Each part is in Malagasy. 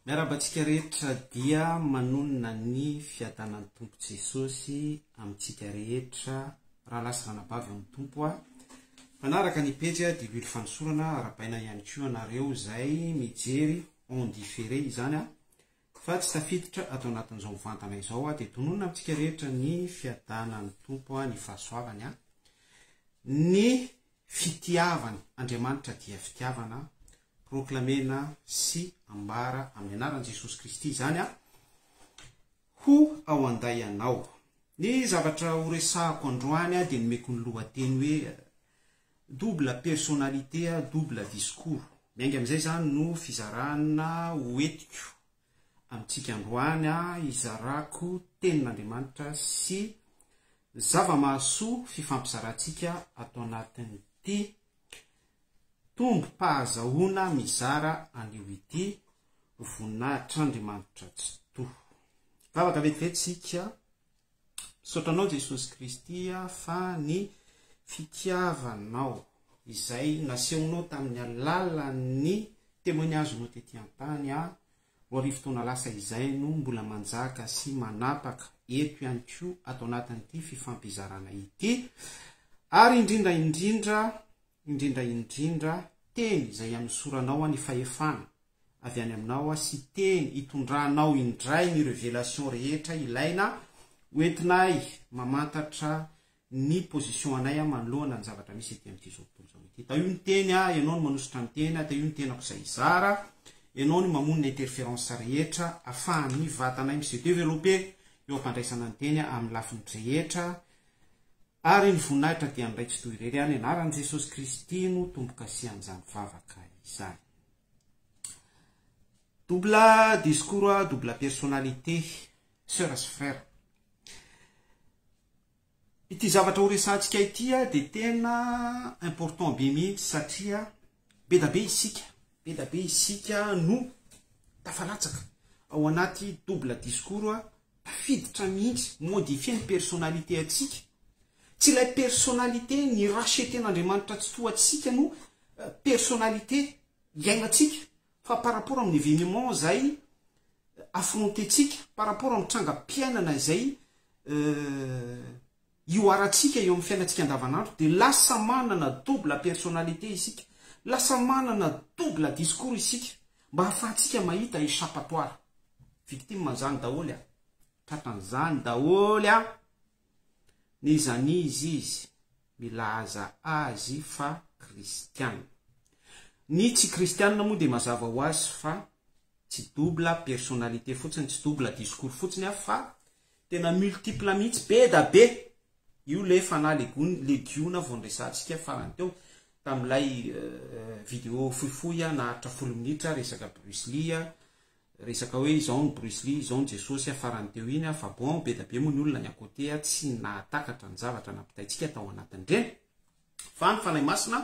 Miarahaba antsika rehetra dia manonona ny fiadanan'ny Tompo Jesosy amintsika rehetra rahalahy sy ranabavy ao amin'ny Tompo a. Mpanaraka ny pejy Diloilo Fanosorana arahabaina ihany koa anareo izay mijery en différé izany a fa tsy tafiditra ato anatin'izao mivantana izao a dia tononina amintsika rehetra ny fiadanan'ny Tompo a ny fahasoavany a ny fitiavany Andriamanitra dia fitiavana Proklamena sy ambara amin'ny anaran'i Jesosy Kristy izany a ho ao an-day anao. Ny zavatra ho resahako androany dia nomeko ny lohateny hoe double personnalité, double discours. Miainga amin'izay izany no fizarana ho entiko amintsika androany hizarako tenin'Andriamanitra sy zava-mahasoa fifampizarantsika ato anatin'ity Tombom-pahazahoana mizara an'io ity ho voninahitr'Andriamanitra Tsitoha. Vavaka vetivety isika. Misaotra Anao Jesosy Kristy fa ny fitiavanao izay nasehonao tamin'ny alalan'ny témoignage-nao tety an-tany 2000 taona lasa izay no mbola manjaka sy manapaka eto ihany koa ato anatin'ity fifampizarana ity ary indrindra indrindra indrindra indrindra teny izay anosoranao ny fahefana avy any aminao sy teny itondranao indray ny revelation rehetra ilaina hoentinay mamantatra ny position anay manoloana ny zavatra misy ety amin'ity izao tontolo izao ity. Tahio ny teny, ianao no manosotra ny teny, tahio ny tenako izay hizara, ianao no mamono ny interference rehetra afahan'ny vatanay mi se developper eo am-pandraisana ny teny amin'ny lafiny rehetra Ary ny voninahitra dia an'ny Ray Tsitoha irery ihany, anaran'i Jesosy Kristy no tombokasihan'izany vavaka izany. Double discours, double personnalité, sœurs sy frères. Ity zavatra ho resahantsika ity dia tena important be mihitsy satria be da be isika, be da be isika no tafalatsaka ao anaty double discours tafiditra mihitsy, modifier ny personnalité antsika. Tsy ilay personnalité ni-racheter-n'Andriamanitra tsy toa antsika no personnalité iainantsika fa par rapport amin'ny événement izay affronter-tsika, par rapport amin'ny trangam-piainana izay ihoarantsika eo amin'ny fiainantsika andavanandro dia lasa manana double personnalité isika, lasa manana double discours isika mba hahafahantsika mahita échappatoire. Victime an'izany daholo a! Tratran'izany daholo a! N'iza n'iza izy milaza azy fa kristiana. Ny tsy kristiana moa dia mazava ho azy fa tsy double personnalité fotsiny, tsy double discours fotsiny fa Tena multiple mihitsy, be da be! Io le fanahy legony, legiona vao niresahantsika farany teo tamin'ilay video fohifohy naharitra folo minitra resaka Bruce Lee, resaka hoe izao ny Bruce Lee, izao ny Jesosy farany teo iny fa bon be da be moa ny olona ny à côté tsy nahatakatra ny zavatra nampitaintsika tao anatin'ireny. Fa ny Fanahy Masina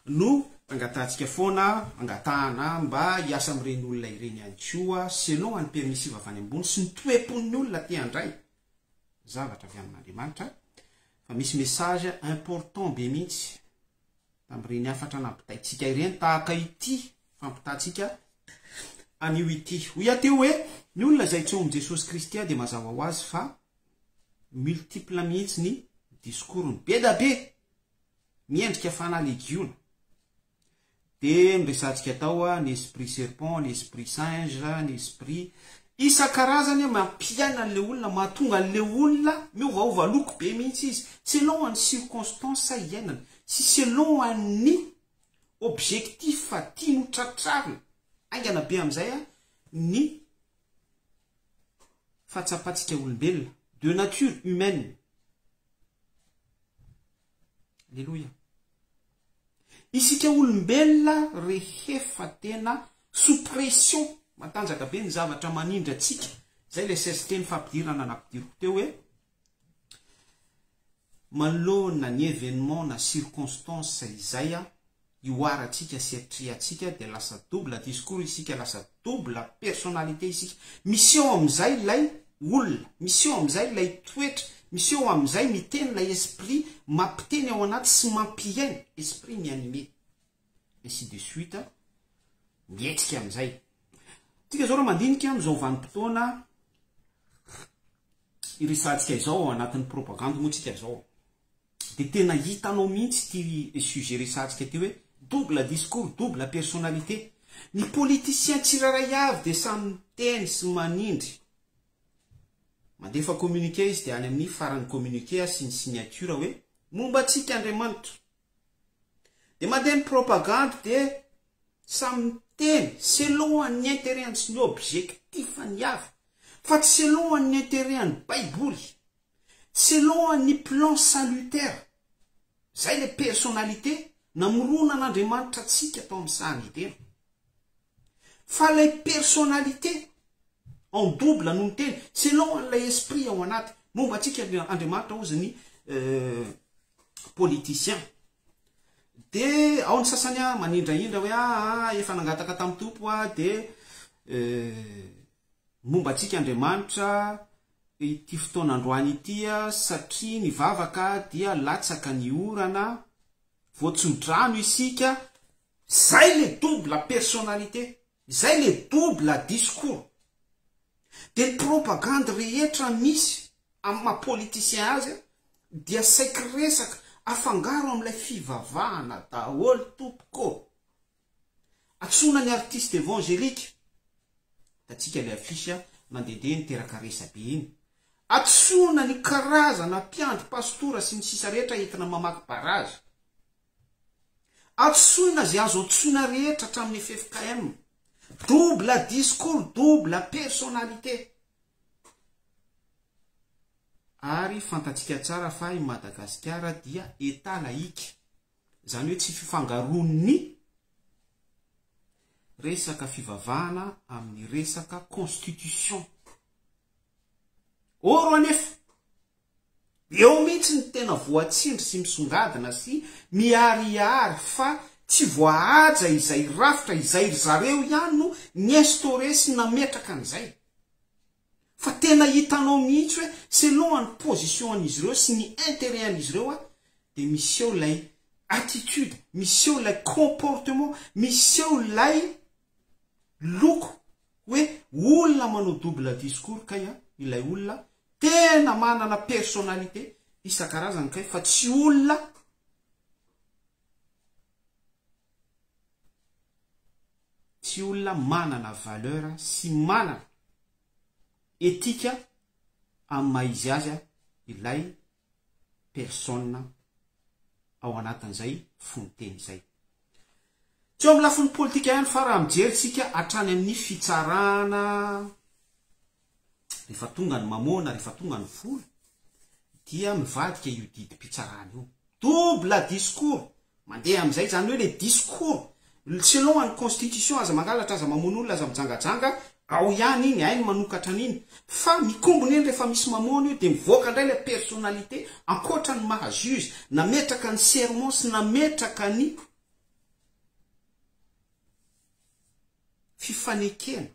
no angatahantsika foana, angatahana mba hiasa amin'ireny olona ireny ihany koa, selon ny permissive avy any ambony sy ny toe-pon'ny olona te handray zavatra avy amin'Andriamanitra, fa misy message important be mihitsy tamin'ireny hafatra nampitaintsika ireny, tahaka ity fampitantsika anio ity. Hoy aho teo hoe, ny olona izay tsy ao amin'i Jesosy Kristy dia mazava ho azy fa multiple mihitsy ny discours-ny. Be da be! Miendrika fanahy legiona. Dia noresahantsika tao ny esprit serpent, ny esprit singe, ny esprit isan-karazany mampiaina an'ilay olona, mahatonga an'ilay olona miovaova loko be mihitsy izy, selon ny circonstance iainany sy selon ny objectif tiany ho tratrarina. Haingana be amin'izay ny fahatsapantsika olombelona, de nature humaine. Aleloia. Isika olombelona rehefa tena sous pression, matanjaka be ny zavatra manindry antsika. Izay ilay SST ny fampidirana nampidiriko teo hoe manoloana ny événement na circonstance izay ihoarantsika sy atrehantsika dia lasa double discours isika, lasa double personnalité isika. Miseho amin'izay ilay olona, miseho amin'izay ilay toetra, miseho amin'izay miteny ilay esprit mampiteny ao anaty sy mampiaina, esprit mi-animer. Ainsi de suite, mihetsika amin'izay. Tsika izao raha mandinika amin'izao vanim-potoana iresahantsika izao ao anatin'ny propagandy moa tsika izao dia tena hitanao mihitsy ity sujet resahantsika ity hoe double discours, double personnalité. Ny politicien tsirairay avy dia samy miteny sy manindry. Mandefa communiqué izy dia any amin'ny faran'ny communiqué asiany signature hoe momba antsika Andriamanitra. Dia mandeha ny propagandy dia samy miteny selon an'ny intérêt-ny sy ny objectif-ny avy fa tsy selon an'ny intérêt-n'ny baiboly, selon an'ny plan salutaire. Izay ilay personnalité namoronan'Andriamanitra antsika tao amin'ny sahan'i Edena. Fa ilay personnalité en double no miteny, selon an'ilay esprit ao anaty. Momba antsika Andriamanitra hozy ny politicien. Dia ao ny sasany manindrahindra hoe aa efa nangataka tamin'ny Tompo aho dia momba antsika Andriamanitra ity fotoana androany ity satria nivavaka dia latsaka ny orana, voatso-drano isika, Zay le double personnalité, zay le double discours. De ny propagande rehetra misy amin'ny maha politicien azy dia saiky resaka afangaro amin'ilay fivavahana daholo tompoko ô. Antsoina ny artiste évangélique, hitantsika ilay affiche nandehandeha niteraka resabe iny. Antsoina ny karazana mpiandry pastora sy ny sisa rehetra entina mamaky barrage. Antsoina izay azo antsoina rehetra hatramin'ny ffkm. Double discours, double personnalité. Ary fantatsika tsara fa i Madagasikara dia Etat laïque. Izany hoe tsy fifangaroan'ny resaka fivavahana amin'ny resaka constitution. Or anefa, Eo mihitsy ny tena voatsindry sy misongadina sy miharihary fa tsy voahaja izay rafitra izay ry zareo ihany no ni-instaurer sy nametraka an'izay. Fa tena hitanao mihitsy hoe selon ny position an'izy ireo sy ny intérêt an'izy ireo dia miseho ilay attitude, miseho ilay comportement, miseho ilay loko hoe olona manao double discours kay ilay olona Tena manana personnalité isan-karazany kay fa tsy olona tsy olona manana valeur sy manana éthique amin'ny maha izy azy ilay personne ao anatin'izay fononteny izay. Tsy eo amin'ny lafiny politika ihany fa raha mijery tsika hatrany amin'ny fitsarana Rehefa tonga ny mamôna, rehefa tonga ny vola, dia mivadika io didim-pitsarana io. Double discours! Mandeha amin'izay, izany hoe le discours, selon an'ny constitution, aza mangalatra, aza mamono olona, aza mijangajanga, ao ihany iny, hay ny manokatra an'iny. Fa mikombona iny rehefa misy mamôna io, dia mivoaka indray ilay personnalité, ankoatra ny maha juge, nametraka ny serment sy nametraka ny fifanekena.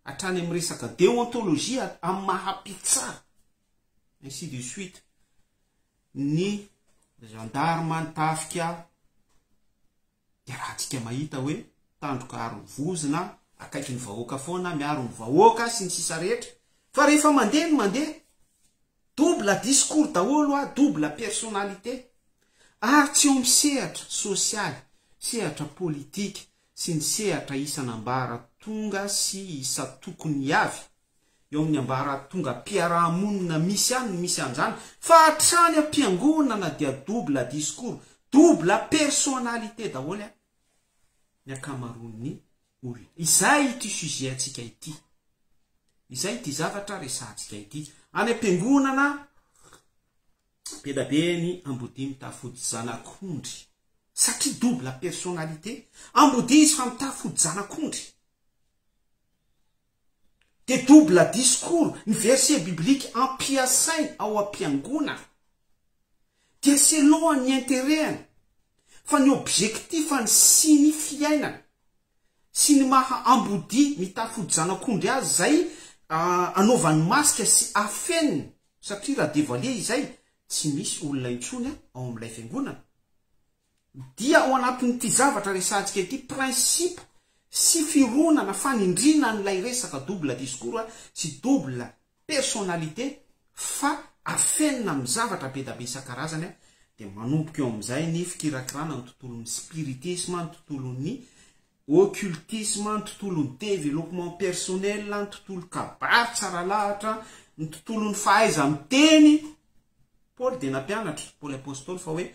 hatrany amin'ny resaka déontologie amin'ny maha mpitsara ainsi de suite ny gendarme ny tafika dia raha tsika mahita hoe tandroka aro ny vozona akaiky ny vahoaka foana miaro ny vahoaka sy ny sisa rehetra fa rehefa mandeha ny mandeha double discours daholo a double personnalité ary tsy eo amin'ny sehatra sosialy sehatra politika sy ny sehatra isan'ambaratonga sy isan-tokony avy, eo amin'ny ambaratongam-piaraha-monina misy any no misy an'izany, fa hatrany am-piangonana dia double discours, double personnalité daholo ny ankamaroan'ny olona. Izay ity sujet antsika ity. Izay ity zavatra resahantsika ity. Any am-piangonana, be da be ny ambodia mitafy hodi-janak'ondry satria double personnalité, ambodia izy fa mitafy hodi-janak'ondry. Dia double discours, ny verset biblique ampiasainy ao am-piangonana dia selon ny intérêt-ny fa ny objectif-ny sy ny fiainany sy ny maha ambodia mitafy hodi-janak'ondry azy izay anaovany masque sy afeniny Satria raha devoiler izay, tsy misy olona intsony ao amin'ilay fiangonana. Dia ao anatin'ity zavatra resahantsika ity, principe. sy fironana fanindriana an'ilay resaka double discours sy double personnalité fa afenina amin'ny zavatra be da be isan-karazany dia manomboka eo amin'izay ny fikirakirana ny tontolon'ny spiritisme, ny tontolon'ny occultisme, ny tontolon'ny développement personnel, ny tontolo kabary tsara lahatra, ny tontolon'ny fahaiza-miteny. Paoly dia nampianatra, Paoly Apostoly, fa hoe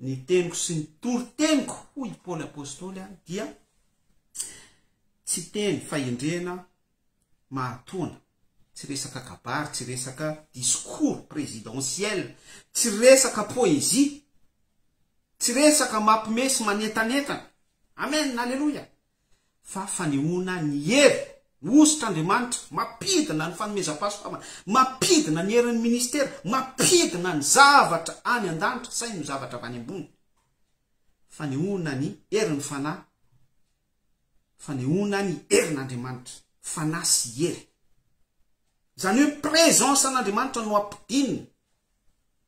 ny teniko sy ny toriteniko, hoy i Paoly Apostoly, dia tsy teny fahendrena mahatoana, tsy resaka kabary, tsy resaka discours présidentiel, tsy resaka poésie, tsy resaka mampime sy manentanentana, amen, aleloia, fa fanehoana ny hery hosotr'Andriamanitra, mampidina ny fanomezam-pahasoavana, mampidina ny herin'ny ministera, mampidina ny zavatra any an-danitra, saino ny zavatra avy any ambony, fanehoana ny herin'ny fanahy fanehoana ny herin'Andriamanitra, fanahy sy hery. Izany hoe présence an'Andriamanitra no ampidinina.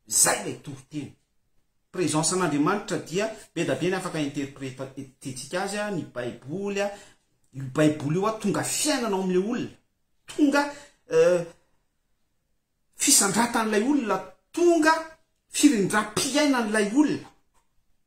Izay ilay toriteny. Présence an'Andriamanitra dia be da be ny afaka interpreter-tsika azy, ny Baiboly, io Baiboly io tonga fiainana ao amin'ilay olona, tonga fisandratan'ilay olona tonga firindram-piainan'ilay olona,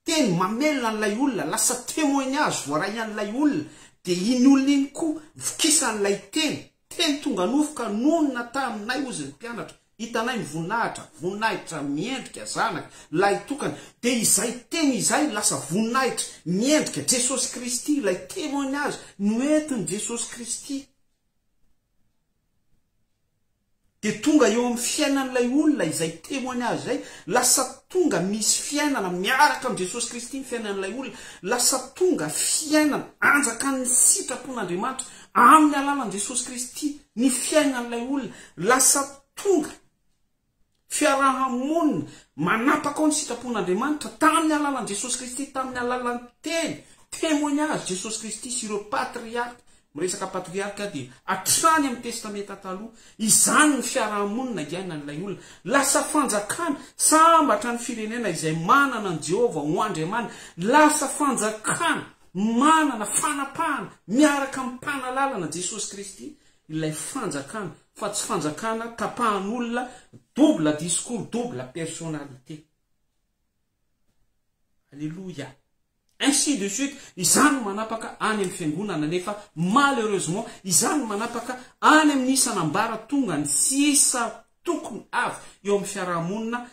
teny mamelona an'ilay olona, lasa témoignage voaray an'ilay olona, dia iny olona iny koa vokisan'ilay teny, teny tonga nofo ka nonina taminay hozy ny mpianatra, hitanay ny voninahitra, voninahitra miendrika zanaka lahitokana, dia izay teny izay lasa voninahitra miendrika Jesosy Kristy, ilay témoignage noentin'i Jesosy Kristy. Dia tonga eo amin'ny fiainan'ilay olona izay témoignage izay, lasa tonga misy fiainana miaraka amin'i Jesosy Kristy ny fiainan'ilay olona, lasa tonga fiainana anjakan'ny sitrapon'Andriamanitra amin'ny alalan'i Jesosy Kristy ny fiainan'ilay olona, lasa tonga Fiaraha-monina manapaka ao ny sitrapon'Andriamanitra tamin'ny alalan'i Jesosy Kristy, tamin'ny alalan'ny teny, témoignage, Jesosy Kristy sy ireo patriarka, miresaka patriarka dia hatrany amin'ny Testamenta Taloha, izany ny fiaraha-monina iainan'ilay olona. Lasa fanjakana, sambatra ny firenena izay manana an'i Jehovah ho Andriamaniny, lasa fanjakana manana fanapahana miaraka amin'ny mpanalalana Jesosy Kristy, ilay fanjakana fa tsy fanjakana tapahan'olona double discours double personnalité Alléluia ainsi de suite izany no manapaka any amin'ny fiangonana nefa malheureusement izany no manapaka any amin'ny isan'ambara tonga ny sisa tokony avy eo amin'ny fiarahamonina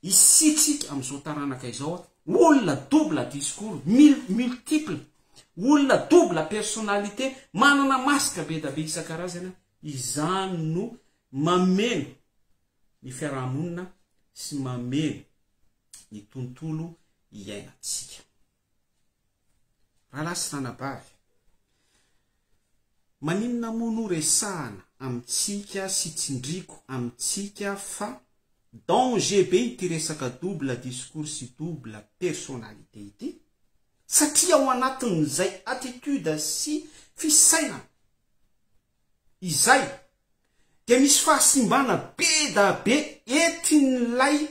Isitsika amin'izao taranaka izao olona double discours, multiple, olona double personnalité, manana masque be da be isan-karazany, izany no mameno ny fiaraha-monina sy mameno ny tontolo iainantsika. Rahalahy sy ranabavy, maninona moa no resahana amintsika sy tsindriako amintsika fa danger be ity resaka double discours sy double personnalité ity? Satria ao anatin'izay attitude sy fisainana izay dia misy fahasimbana be da be entin'ilay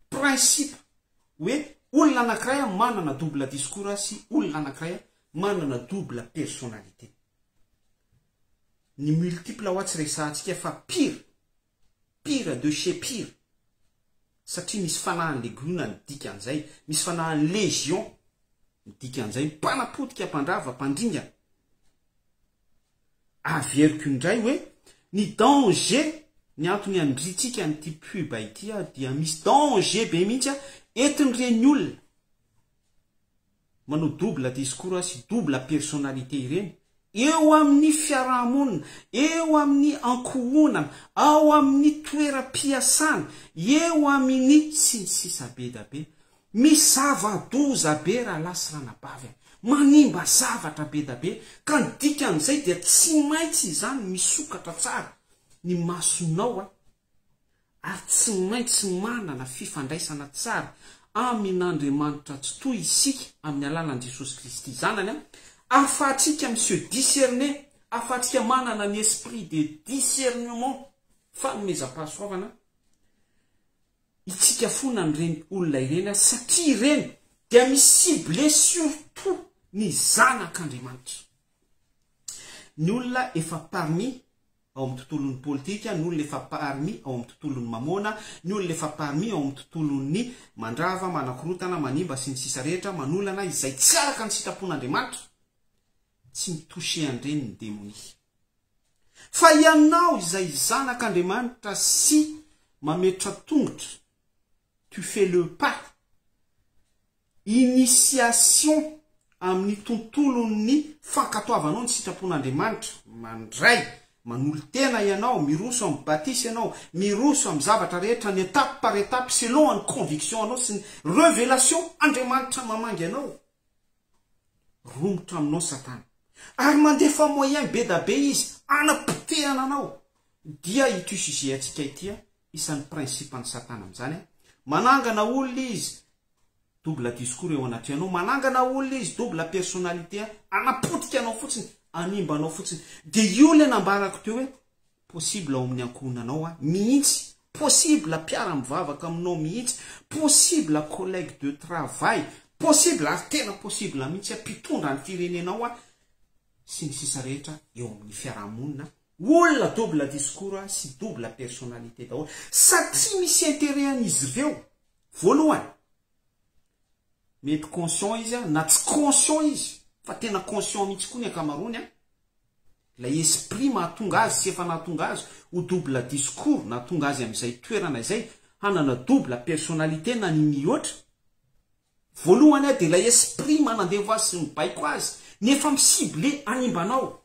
Principe hoe olona anankiray manana double discours sy olona anankiray manana double personnalité. Ny multiple hoa tsy resahantsika fa pire, pire de chez pire satria misy fanahin'ny legiona ny dikan'izay, misy fanahin'ny légion ny dikan'izay, mpanapotika, mpandrava, mpandringana. Averiko indray hoe ny danger ny antony anindrintsika an'ity pub ity dia misy danger be mihitsy entin'ireny olona manao double discours sy double personnalité ireny eo amin'ny fiarahamonina, eo amin'ny ankohonana, ao amin'ny toeram-piasana, eo amin'ny sy ny sisa be da be. Misy zava-doza be rahalahy sy ranabavy a! Manimba zavatra be da be, ka ny dikan'izay dia tsy maintsy izany misokatra tsara ny masonao a! Ary tsy maintsy manana fifandraisana tsara amin'Andriamanitra Tsitoha isika amin'ny alalan'i Jesosy Kristy Zanany a! Ahafahantsika mi-se discerner, ahafahantsika manana ny esprit de discernement, fanomezam-pahasoavana, Itsika fona an'ireny olona ireny satria ireny. dia mi-cibler surtout ny zanak'Andriamanitra. Ny olona efa parmi ao amin'ny tontolon'ny politika, ny olona efa parmi ao amin'ny tontolon'ny mamôna, ny olona efa parmi ao amin'ny tontolon'ny mandrava, manakorotana, manimba sy ny sisa rehetra, manolana izay tsy araka ny sitrapon'Andriamanitra, tsy mi-toucher an'ireny ny demonia. Fa ianao izay zanak'Andriamanitra sy mametra tongotra, tu fais le pas, initiation amin'ny tontolon'ny fankatoavanao ny sitrapon'Andriamanitra, mandray, manolo-tena ianao, miroso amin'ny batisa ianao, miroso amin'ny zavatra rehetra ny étape par étape selon ny conviction anao sy ny revelation Andriamanitra mamangy anao. Romotra aminao satana. Ary mandefa moyen be da be izy anapotehana anao. Dia ity sujet antsika ity isan'ny principe an'i satana amin'izany. Manangana olona izy double discours eo anatrehanao, manangana olona izy double personnalité anapotika anao fotsiny, animba anao fotsiny. Dia io ilay nambarako teo hoe possible ao amin'ny ankohonanao a mihitsy, possible mpiara-mivavaka aminao mihitsy, possible collègue de travail, possible ary tena possible mihitsy a mpitondra ny firenenao a sy ny sisa rehetra eo amin'ny fiarahamonina, olona double discours sy double personnalité daholo satria misy intérêt an'izy ireo. Voalohany, mety conscient izy na tsy conscient izy, fa tena conscient mihitsy koa ny ankamaroany a. Ilay esprit mahatonga azy sy efa nahatonga azy ho double discours, nahatonga azy amin'izay toerana izay, hanana double personnalité na ny mihoatra. Voalohany a, dia ilay esprit manandevo azy sy mibaiko azy, ny efa mi-cibler hanimba anao.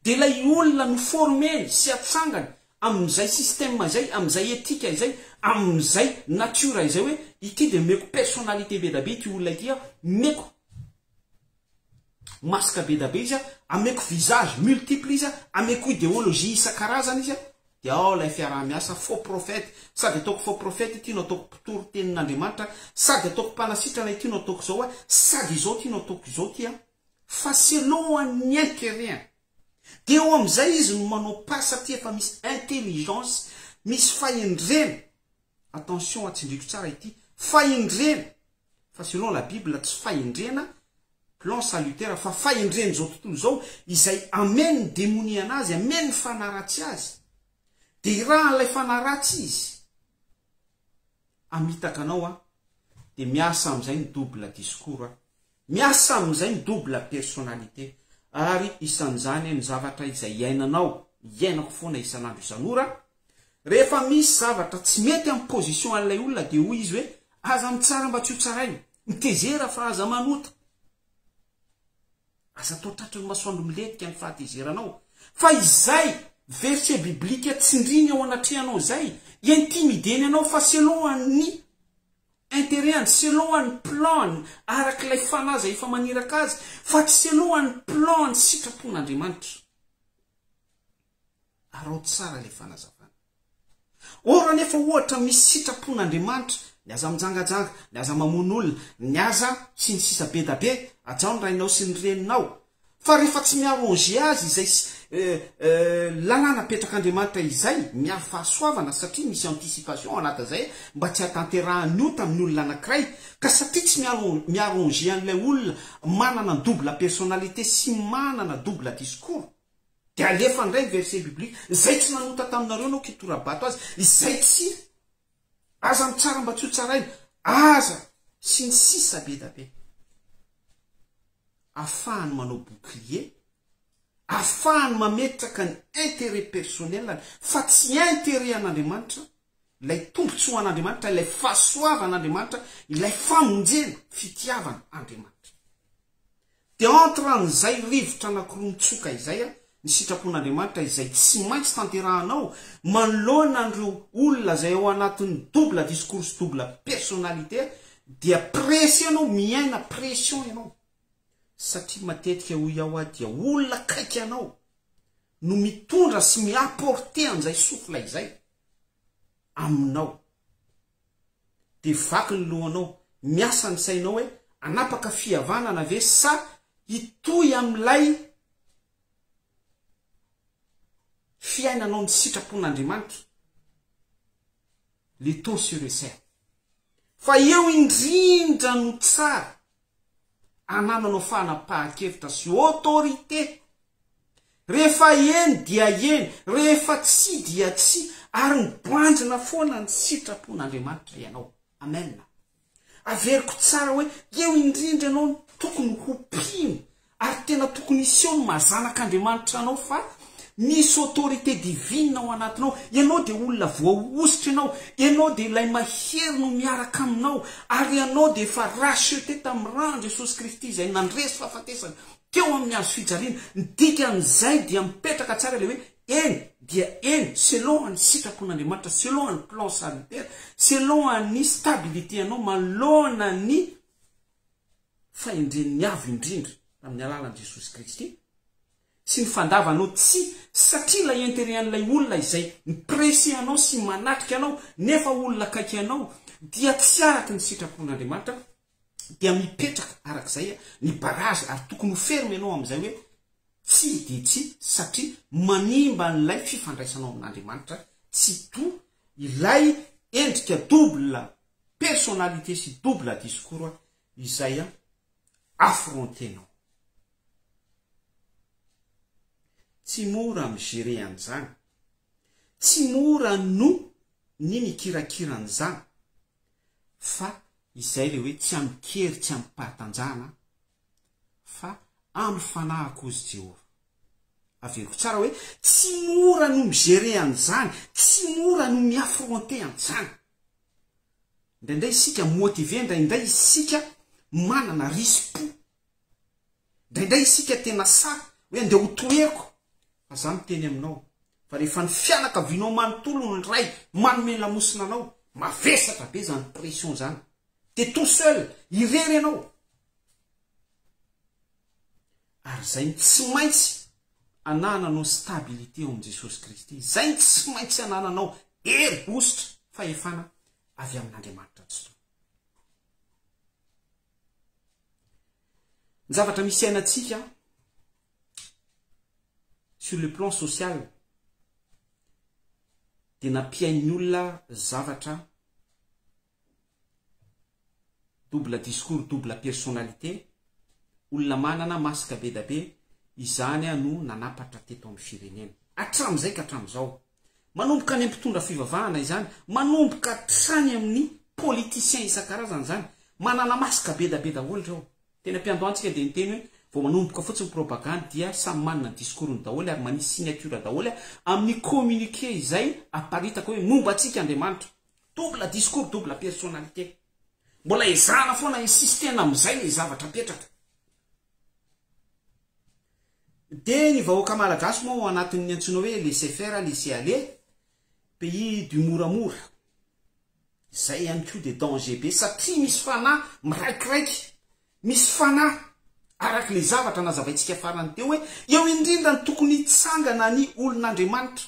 Dia ilay olona no-former-ny sy atsangany amin'izay système izay, amin'izay éthique izay, amin'izay nature izay hoe ity dia omeko personnalité be da be ity olona ity a, omeko masque be da be izy a, ameko visage multiple izy a, ameko idéologie isan-karazany izy a, dia ao ilay fiaraha-miasa faux prophète, sady ataoko faux prophète ity no ataoko mpitory tenin'Andriamanitra, sady ataoko mpanasitrana ity no ataoko izao a, sady izao ity no ataoko izao ity a, fa selon ny intérêt-ny. Dia eo amin'izay izy no manao pas satria efa misy intelligence, misy fahendrena, attention atsindriko tsara ity, fahendrena, fa selon la bible tsy fahendrena plan salutaire fa fahendren'izao tontolo izao izay ameny ny demonia anazy, ameny ny fanahy ratsy azy, dia irahan'ilay fanahy ratsy izy hamitaka anao an, dia miasa amin'izay ny double discours an, miasa amin'izay ny double personnalité, ary isan'izany ny zavatra izay iainanao, iainako foana isan'andro isan'ora, Rehefa misy zavatra tsy mety amin'ny position an'ilay olona dia hoy izy hoe aza mitsara mba tsy ho tsaraina, mitezera fa aza manota. Aza atao tratry ny masoandro milentika ny fahatezeranao. Fa izay verset biblique tsindriny eo anatrehanao izay, intimideny anao fa selon ny intérêt-ny, selon ny plan-ny, arak'ilay fanahy izay efa maniraka azy, fa tsy selon ny plan-ny sitrapon'Andriamanitra. Araho tsara ilay fanazavana. Or anefa ohatra misy sitrapon'Andriamanitra, ny aza mijangajanga, ny aza mamono olona, ny aza sy ny sisa be da be, hajao ny rainao sy ny reninao. Fa rehefa tsy mi-arranger azy izay lalàna apetrak'Andriamanitra izay, miaro fahasoavana satria misy anticipation ao anatin'izay mba tsy hahatanterahan'ny ota amin'ny olona anankiray, ka satria tsy mi-arranger an'ilay olona manana double personnalité sy manana double discours, Dia alefa indray ny verset biblique, izay tsy nanota taminareo no kitora-bato azy, izay tsy, aza mitsara mba tsy ho tsaraina, aza, sy ny sisa be da be. Afahany manao bouclier, afahany mametraka ny intérêt personnel-ny fa tsy intérêt an'Andriamanitra, ilay tombontsoan'Andriamanitra, ilay fahasoavan'Andriamanitra, ilay famonjena, fitiavan' Andriamanitra. Dia entre an'izay rivotra anankiroa mitsoka izay ny sitrapon'Andriamanitra izay tsy maintsy tanterahanao manoloana an'ireo olona izay ao anatin'ny double discours sy double personnalité dia pressé ianao, miaina pression ianao satria matetika hoy aho dia olona akaiky anao no mitondra sy mi-apporter an'izay souffle izay aminao. Dia vaky ny lohanao, miasa ny sainao hoe hanapaka fihavanana ve sa hitohy amin'ilay fiainanao ny sitrapon'Andriamanitra? Le taux sur essai. Fa eo indrindra no tsara anananao fanapahan-kevitra sy autorité. Rehefa eny dia eny, rehefa tsia dia tsia, ary mibanjina foana ny sitrapon'Andriamanitra ianao. Amen. Averiko tsara hoe eo indrindra ianao no tokony ho mpino ary tena tokony hiseho ny maha zanak'Andriamanitra anao fa misy autorité divine ao anatinao, ianao dia olona voahosotra ianao, ianao dia ilay mahery no miaraka aminao ary ianao dia efa racheté tamin'ny ràn'i Jesosy Kristy izay nandresy fahafatesana teo amin'ny hazo fijaliana, ny dikan'izay dia mipetraka tsara ilay hoe eny dia eny selon ny sitrapon'Andriamanitra, selon ny plan salutaire, selon ny stabilité anao manoloana ny fahendren'ny Avo Indrindra tamin'ny alalan'i Jesosy Kristy sy ny fandavanao tsy satria ilay intérêt an'ilay olona izay mi-presser anao sy manatrika anao nefa olona akaiky anao dia tsy araky ny sitrapon'Andriamanitra dia mipetraka arak'izay ny barrage ary tokony ho ferme ianao amin'izay hoe tsia dia tsia satria manimba an'ilay fifandraisanao amin'Andriamanitra tsy to ilay endrika double personnalité sy double discours izay affronter-nao. Tsy mora mi-gérer an'izany. Tsy mora no ny mikirakira an'izany. Fa izay le hoe tsy amin-kery tsy amim-pahatanjahana fa amin'ny fanahiko hozy Jehovah. Averiko tsara hoe tsy mora no mi-gérer an'izany, tsy mora no mi-affronter an'izany. Indraindray isika motivé, indraindray isika manana risi-po. Indraindray isika tena sahy hoe andeha ho toheriko fa za miteny aminao fa rehefa ny fianakavianao manontolo no indray manome lamosina anao, mavesatra be zany pression zany. T'es tout seul, irery ianao. Ary zay no tsy maintsy anananao stabilité ao amin'i Jesosy Kristy, zay no tsy maintsy anananao hery, hosotra, fahefana avy amin'Andriamanitra Tsitoha. Ny zavatra misy iainantsika sur le plan social dia nampiain'ny olona zavatra double discours double personnalité, olona manana masque be da be izany no nanapatra teto amin'ny firenena hatramin'izay ka hatramin'izao. Manomboka any amin'ny mpitondra fivavahana izany, manomboka hatrany amin'ny politiciens isan-karazany izany, manana masque be da be daholo ireo. Teny am-piandohantsika dia niteny hoe vao manomboka fotsiny propagandy dia samy manana ny discours-ny daholo ary manisy signature daholo amin'ny communiqué izay aparitaka hoe momba antsika Andriamanitra. Double discours, double personnalité. Mbola ezahana foana insister-na amin'izay ilay zavatra apetraka. Dia ny vahoaka malagasy moa ao anatin'ny antsoina hoe laisser faire, laisser aller, pays du moramora. Izay ihany koa dia danger be satria misy fanahy miraikiraiky, misy fanahy araka ilay zavatra nazavaintsika farany teo hoe eo indrindra no tokony hitsangana ny olon'Andriamanitra.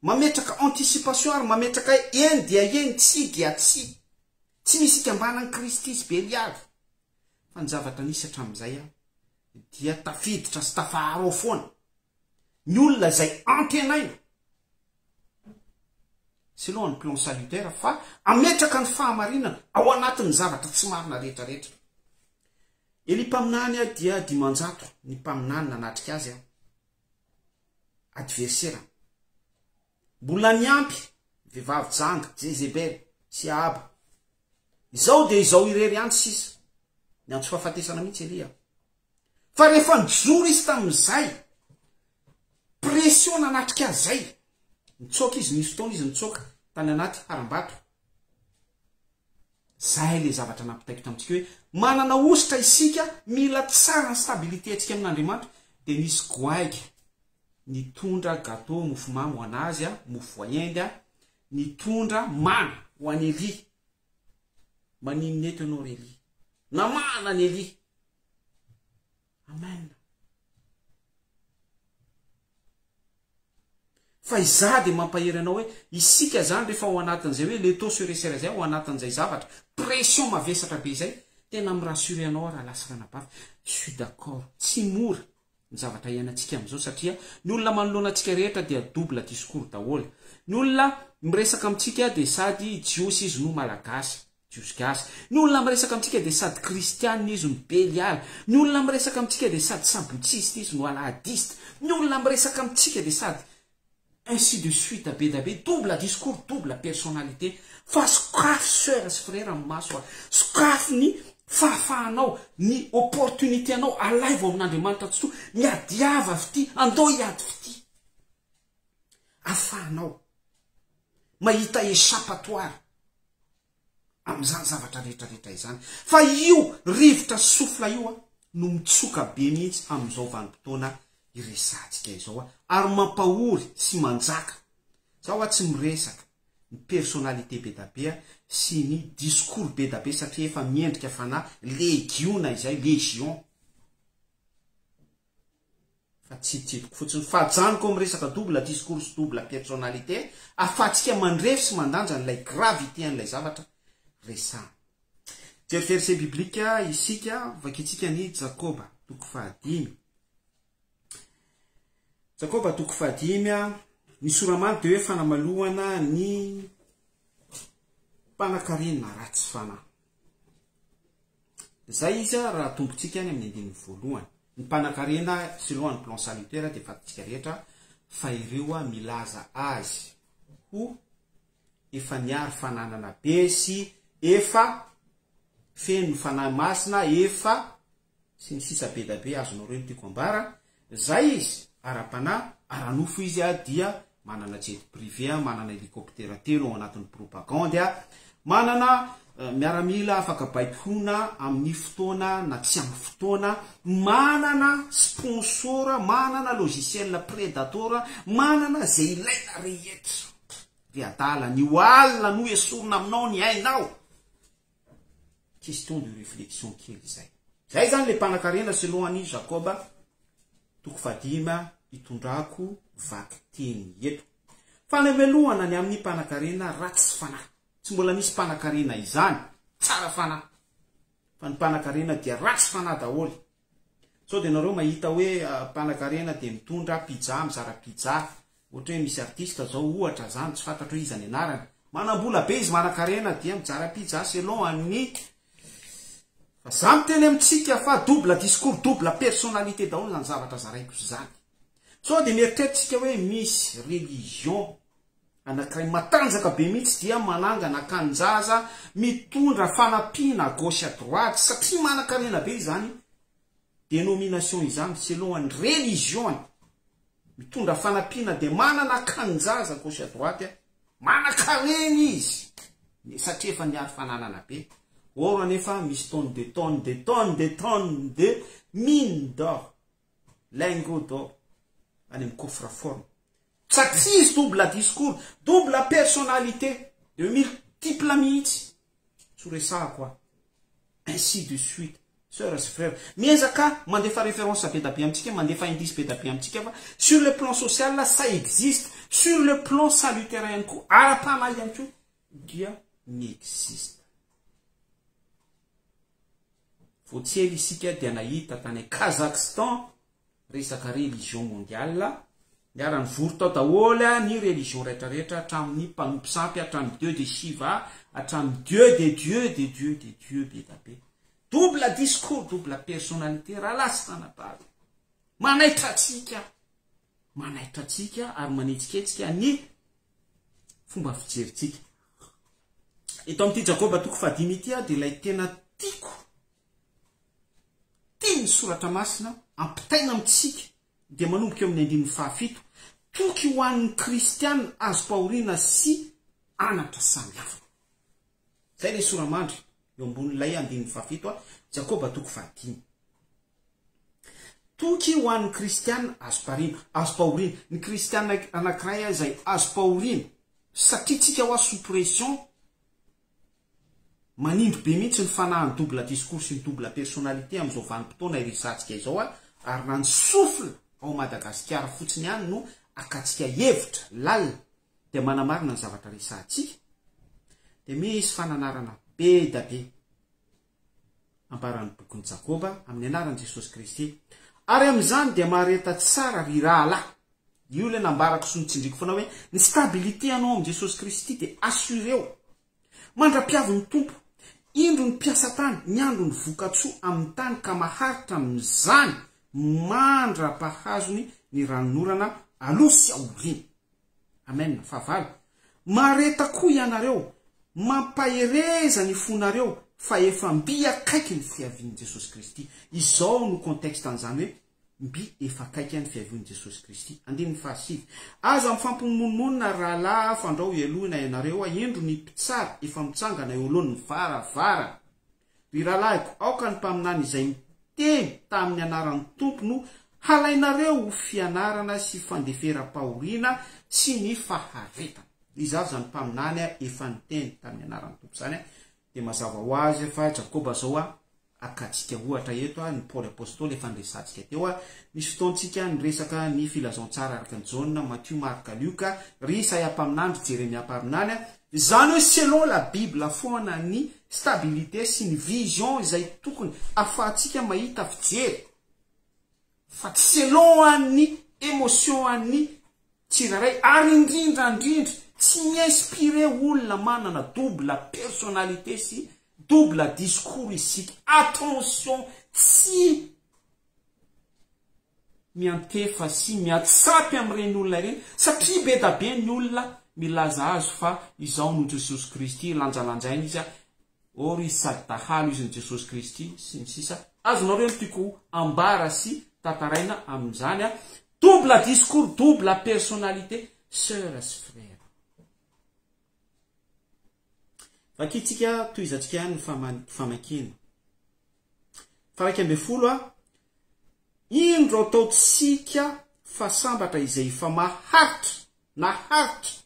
Mametraka anticipation ary mametraka eny dia eny, tsia dia tsia. Tsy misy ikambanan'i Kristy sy Belialy. Fa ny zavatra nisy hatramin'izay dia tafiditra sy tafaharo ao foana ny olona izay antenaina selon ny plan salutaire fa ametraka ny fahamarinana ao anatin'ny zavatra tsy marina rehetra rehetra. Elia mpaminany dia 500 ny mpaminany nanatrika azy adversaire. Mbola niampy vehivavy janga, Jezebel sy Ahaba. Izao dia izao irery ihany sisa. Niantso fahafatesana mihitsy Elia. Fa rehefa nijoro izy tamin'izay pression nanatrika azy izay, nitsoaka izy, nisy fotoana izy nitsoaka tany anaty harambato. Zay le zavatra nampitaiko tamintsika hoe manana hosotra isika, mila tsara ny stabilité antsika amin'Andriamanitra, dia nisy goaika nitondra gateau mofomamy ho an'azy, mofo voaendy, nitondra mana ho an'i Elia. Maninona eto ianao ry Elia? Namana an'i Elia. Amen. Fa izaho dia mampahery anao hoe isika izany rehefa ao anatin'izay hoe le taux sur SR izay ao anatin'izay zavatra pression mavesatra be izay, tena mi-rassurer anao aho rahalahy sy ranabavy, je suis d'accord, tsy mora ny zavatra iainantsika amin'izao satria ny olona manoloana antsika rehetra dia double discours daholo. Ny olona miresaka amintsika dia sady jiosy izy no malagasy. Jiosy gasy. Ny olona miresaka amintsika dia sady kristianina izy no beliala. Ny olona miresaka amintsika dia sady sabotsista izy no alahadista. Ny olona miresaka amintsika dia sady ainsi de suite be da be, double discours, double personnalité. Fa sokafy soeur sy frère ny maso a! Sokafy ny fahafahanao, ny opportunité anao, alaivo amin'Andriamanitra Tsitoha, miadiava fitia, andao hiady fitia. Afahanao mahita échappatoire amin'izany zavatra rehetra rehetra izany. Fa io rivotra souffle io a, no mitsoka be mihitsy amin'izao vanim-potoana iresahantsika izao a, ary mampahory sy manjaka. Za hoa tsy miresaka ny personnalité be da be sy ny discours be da be satria efa miendrika fanahy legiona izay, légion. Fa tsiditsidiko fotsiny fa ajanoko amin'ny resaka double discours sy double personnalité afahantsika mandrefy sy mandanja an'ilay gravité an'ilay zavatra resahana. Mijery verset biblique isika, vakintsika ny Jakoba toko fahadimy. Jakoba toko fahadimy, ny soramany dia hoe fanamalohana ny mpanakarena ratsy fanahy. Izay izy raha atombotsika any amin'ny andininy voalohany. Ny mpanakarena selon ny plan salutaire dia fantatsika rehetra fa ireo milaza azy ho efa niary fananana be sy efa feno ny Fanahy Masina efa sy ny sisa be da be azonareo ny tiako ambara, zay izy ara-panahy, ara-nofo izy dia manana jet privé, manana hélicoptère telo ao anatin'ny propagande, manana miaramila afaka baikoina amin'ny fotoana na tsy amin'ny fotoana, manana sponsor, manana logiciel predator, manana zay ilaina rehetra. Ry adala, ny ho alina no esorina aminao ny ainao. Question de réflexion kely izay. Zay zany le mpanakarena selon an'i Jacob toko fahadimy itondrako vakiteny eto. Fanamelohana ny amin'ny mpanakarena ratsy fanahy. Tsy mbola nisy mpanakarena izany tsara fanahy. Fa ny mpanakarena dia ratsy fanahy daholo. Sao dia nareo mahita hoe mpanakarena dia mitondra pizza, mizara pizza. Ohatra hoe misy artiste zao ohatra zany, tsy fantatro hoe iza ny anarany. Manambola be izy manakarena dia mizara pizza selon an'ny Fa za miteny amintsika fa double discours, double personnalité daholo zany zavatra zaraiko zany. Sao dia mieritreritra isika hoe misy religion anakiray matanjaka be mihitsy dia manangana akanin-jaza mitondra fanampiana à gauche à droite satria manankarena be izany dénomination izany selon ny religion-ny mitondra fanampiana dia manana akanin-jaza gauche à droite manankarena izy satria efa niary fananana be or anefa misy tonne de tonne de tonne de tonne de mine d'or lingot d'or any amin'ny coffre fort Satria izy double discours, double personnalité, de multiple mihitsy. Tsy ho resahako aho. Ainsi de suite. Sœurs sy frères. Miezaka mandefa référence be da be amintsika, mandefa indice be da be amintsika fa sur le plan social ça existe, sur le plan salutaire ihany koa, ara-panahy ihany koa dia mi-existe. Vao tsy ela isika dia nahita tany Kazakhstan resaka religion mondiale, niara-nivory tao daholo ny religion rehetra rehetra hatramin'ny mpanompo sampy, hatramin'ny dieu de Shiva, hatramin'ny dieu des dieux des dieux des dieux be da be. Double discours, double personnalité, rahalahy sy ranabavy. Manaitra antsika, manaitra antsika ary manetsiketsika ny fomba fijerintsika. Eto amin'ity Jakoba toko fahadimy ity dia ilay tena tiako Tian'ny Soratra Masina ampitaina amintsika dia manomboka eo amin'ny andininy fahafito, toky ho an'ny kristiana azom-pahoriana sy anatra samihafa. Izay ilay sora-mandry eo ambonin'ilay andininy fahafito, Jakoba toko fahadimy. Toky ho an'ny kristiana azom-pahoriana, azom-pahoriana. Ny kristiana anankiray izay azom-pahoriana, satria tsika hoa sous pression, Manindry be mihitsy ny fanahin'ny double discours sy ny double personnalité amin'izao vanim-potoana iresahantsika izao ary raha ny souffle ao Madagasikara fotsiny ihany no akantsika hevitra lalina dia manamarina ny zavatra resahantsika dia misy fananarana be da be ambaran'ny bokin'i Jakoba amin'ny anaran'i Jesosy Kristy ary amin'izany dia mahareta tsara ry rahalahy io ilay nambarako sy notsindriko foana hoe ny stabilité anao amin'i Jesosy Kristy dia assureo Mandra-piavin'ny Tompo. Indro ny mpiasa tany miandry ny voka-tsoa amin'ny tany ka maharitra amin'izany mandra-pahazony ny ranonorana aloha sy aoriana. Amen. Fahavalo, Mahareta koa ianareo, mampahereza ny fonareo fa efa mby akaiky ny fiavian'i Jesosy Kristy. Izao no contexte an'izany hoe mby efa akaiky ny fiavian'i Jesosy Kristy. Andininy fahasivy, Aza mifampimonomonona ry rahalahy fandrao helohina ianareo, indro ny mpitsara efa mitsangana eo alohan'ny varavarana. Ry rahalahiko, aoka ny mpaminany izay niteny tamin'ny anaran'ny Tompo no halainareo ho fianarana sy fandeferam-pahoriana sy ny faharetana. Iza avy izany mpaminany efa niteny tamin'ny anaran'ny Tompo izany? Dia mazava ho azy fa Jakoba izao akantsika ohatra eto, ny Paoly Apostoly efa niresahantsika teo. Nisy fotoantsika niresaka ny filazantsara araka an'i Jaona, Matio, Marka, Lioka, ry Isaia mpaminany, ry Jeremia mpaminany. Izany hoe selon la bible foana ny stabilité sy ny vision izay tokony afahantsika mahita fijery fa tsy selon an'ny emotion an'ny tsirairay ary indrindra ndrindra tsy mi-inspirer olona manana double personnalité sy double discours isika. Attention tsy miantefa sy miatsapy amin'ireny olona ireny satria be da be ny olona milaza azy fa izao no Jesosy Kristy, lanjalanjaina izy, or izy sady dahalo izy no Jesosy Kristy sy ny sisa Azonareo ny tiako ambara sy tantaraina amin'izany a! Double discours, double personnalité, soeur sy frère. Vakintsika, tohizantsika ihany ny famakiana. Faha 11 a, Indro ataontsika fa sambatra izay efa maharitra, naharitra.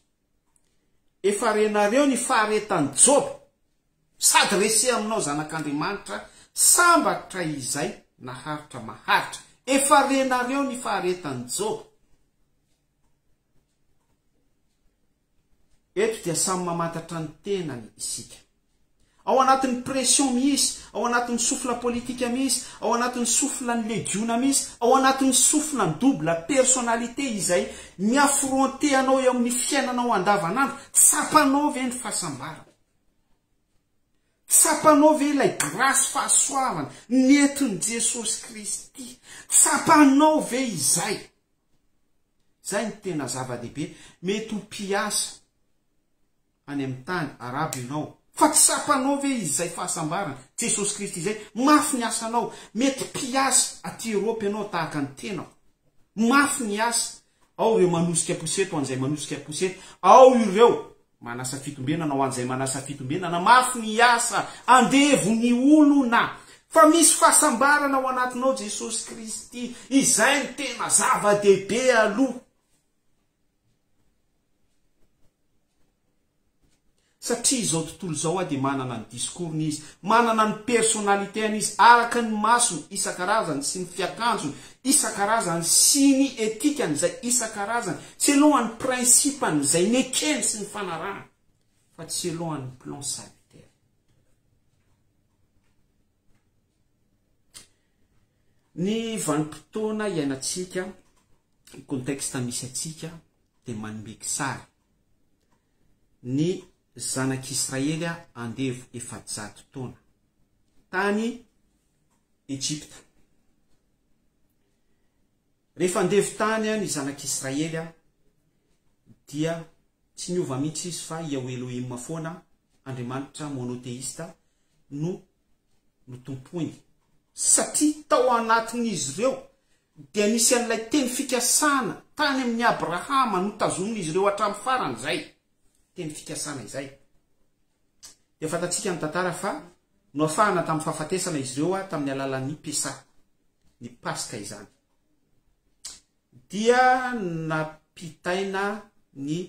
Efa renareo ny faharetan'i Joba, sady rese aminao zanak'Andriamanitra, sambatra izay naharitra maharitra. Efa renareo ny faharetan'i Joba. Eto dia samy mamantatra ny tenany isika. Ao anatin'ny pression mihitsy, ao anatin'ny souffle politique mihitsy, ao anatin'ny souffle ny legiona mihitsy, ao anatin'ny souffle ny double personnalité izay mi-affronter anao eo amin'ny fiainanao andavanandro, tsapanao ve ny fahasambarana? Tsapanao ve ilay grâce fahasoavana nentin'i Jesosy Kristy? Tsapanao ve izay? Izay no tena zava-dehibe. Mety ho mpiasa any amin'ny tany arabo ianao, fa tsapanao ve izay fahasambarana, Jesosy Kristy izay? Mafy ny asanao. Mety mpiasa aty Europe ianao tahaka ny tenako. Mafy ny asa. Ao ireo manosika poussette ho an'izay manosika poussette. Ao ireo Manasa fitombenana ho an'izay manasa fitombenana, mafy ny asa, andevo ny olona, fa misy fahasambarana ao anatinao Jesosy Kristy, izay no tena zava-dehibe aloha. Satria izao tontolo izao dia manana ny discours-ny izy, manana ny personnalité-ny izy, araka ny masony isan-karazany sy ny fiakanjony isan-karazany sy ny etikany izay isan-karazany, selon an'ny principe-ny izay nekeny sy nifanarahany, fa tsy selon an'ny plan salutaire. Ny vanim-potoana iainantsika, ny contexte misy antsika dia manome kisary ny zanak'Israely andevo 400 taona tany Egypta. Rehefa andevo tany ny zanak'Israely dia tsy niova mihitsy izy fa Yahweh Elohim foana, Andriamanitra monotheista no notompoiny. Satria tao anatin'izy ireo dia nisy an'ilay teny fikasana tany amin'i Abrahama notazomin'izy ireo hatramin'ny farany izay teny fikasana izay. Dia fantatsika ny tantara fa noafahana tamin'ny fahafatesana izy ireo tamin'ny alalan'ny Pesah, ny Paska izany. Dia nampitaina ny